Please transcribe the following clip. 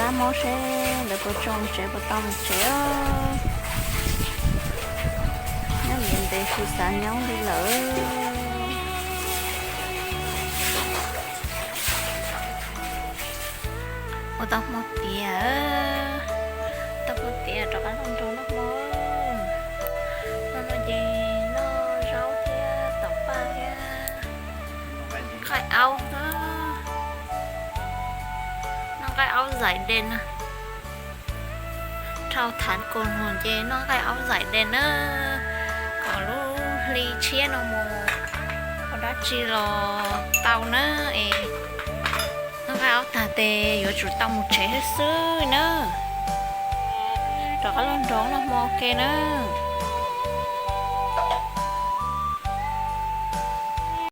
kab mob seb lawv puas tso mus tsev puas tau mus tsev os. Nyob ntev ntev xwb xav nyob li lawm. Ua tau hmo tiav, tau hmo tiav rov qab los nrog noj hmo. Hmo no ces noj zaub thiab taum paj thiab nqaij aub na. Noj nqaij aub zaim des na. Dhau thav kaus hmo ces noj nqaij aub zaim des na, kom lub hli tshiab no mus ua dab tsi los tau na. Es noj nqaij aub tag tes yuav tsum tau mus tsev xwb xwb na. Rov qab los nrog noj hmo ua ke na.